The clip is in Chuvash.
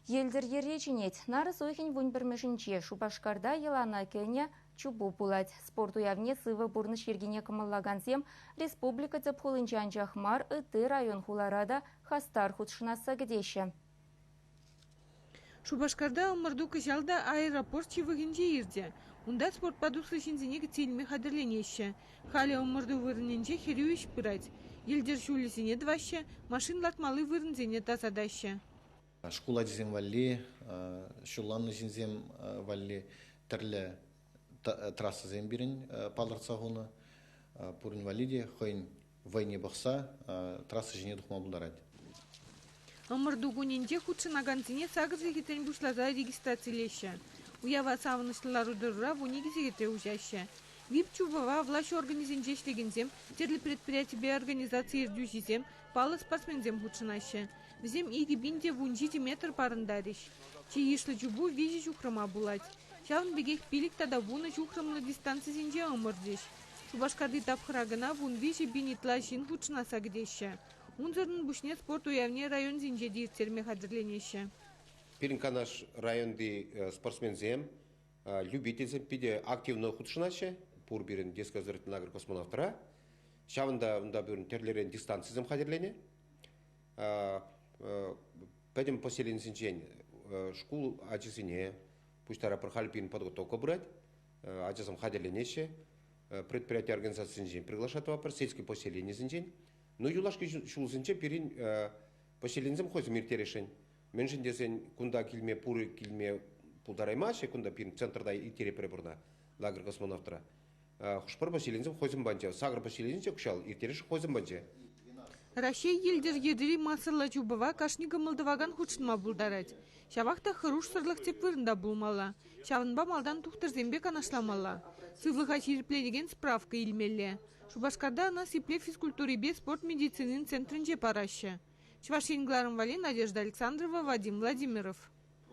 Йӗлтӗр йӗрри чӗнет. Нарӑс уйӑхӗн 11-мӗшӗнче Шупашкарта йӑлана кӗнӗ чупу пулать. Спорт уявне сывӑ пурнӑҫ йӗркине кӑмӑллакансем республика тӗп хулинче анчах мар, ытти район-хулара та хастар хутшӑнасса кӗтеҫҫӗ. Шупашкарта ӑмӑрту кӑҫал та аэропорт ҫывӑхӗнче иртӗ. Унта спортпа туслӑ ҫынсене кӗтсе илме хатӗрленеҫҫӗ. Халӗ ӑмӑрту вырӑнӗнче хӗрӳ ӗҫ пырать. Йӗлтӗр ҫулӗсене тӑваҫҫӗ, машин лартмалли вырӑнсене тасатаҫҫӗ. Шкул ачисем валли, ҫулланнӑ ҫынсем валли тӗрлӗ трассӑсем пирӗн палӑртса хунӑ. Пурин валли те хӑйӗн вӑйне пӑхса трасса ҫине тухма пултарать. Ӑмӑрту кунӗнче хутшӑнакансене сакӑр сехетрен пуҫласа регистрацилеҫҫӗ. Уява савӑнӑҫлӑ лару-тӑрура 12 сехетре уҫаҫҫӗ. ВИП-чупӑва влаҫ органӗсенче ӗҫлекенсем, тӗрлӗ предприятипе организаци ертӳҫисем, паллӑ спортсменсем хутшӑнаҫҫӗ. Вӗсем 2017 метр парӑнтарӗҫ. Чи йышлӑ чупу виҫӗ ҫухрӑма пулать. Ҫавӑн пекех пилӗк тата вунӑ ҫухрӑмлӑ дистанцисенче ӑмӑртӗҫ. Шупашкарти тапхӑра кӑна 13 пин ытла ҫын хутшӑнасса кӗтеҫҫӗ. Унсӑрӑн пуҫне спорт уявне районсенче те ирттерме хатӗрленеҫҫӗ. Пирӗн Канаш районти спортсменсем, любительсем питӗ активно хутшӑнаҫҫӗ. Пур пирӗн детская оздоровительный космонавтра. Ҫавӑнта унта пирӗн тӗрлӗрен дистанцисем хатӗрленӗ. Пӗтӗм поселенисенчен шкул ачисене пуҫтаратпӑр. Халь пирӗн подготовка пырать. Ачасем хатӗрленеҫҫӗ. Предприяти организацисенчен приглашать тӑватпӑр, сельский поселенисенчен. Но юлашки ҫулсенче пирӗн поселенисем хӑйсем ирттересшӗн. Мӗншӗн тесен кунта килме пурӗ килме пултараймаҫҫӗ. Кунта пирӗн центрта ирттеретпӗр пурна лагерь космонавтра. Хӑш-пӗр поселенисем хӑйсем панчӗ. Сакӑр поселенинче кӑҫал ирттересшӗн хӑйсем панчӗ. Раҫҫей йӗлтӗр йӗтри массӑллӑ чупӑва кашни кӑмӑл тӑвакан хутшӑнма пултарать. Ҫавах та хӑрушсӑрлӑх тӗп вырӑнта пулмалла. Ҫавӑнпа малтан тухтӑрсемпе канашламалла. Сывлӑха ҫирӗплетекен справка илмелле. Шупашкарта ӑна сиплев физкультурипе спорт медицинин центрӗнче параҫҫӗ. Чӑваш Ен кӑларӑм валли Надежда Александрова, Вадим Владимиров.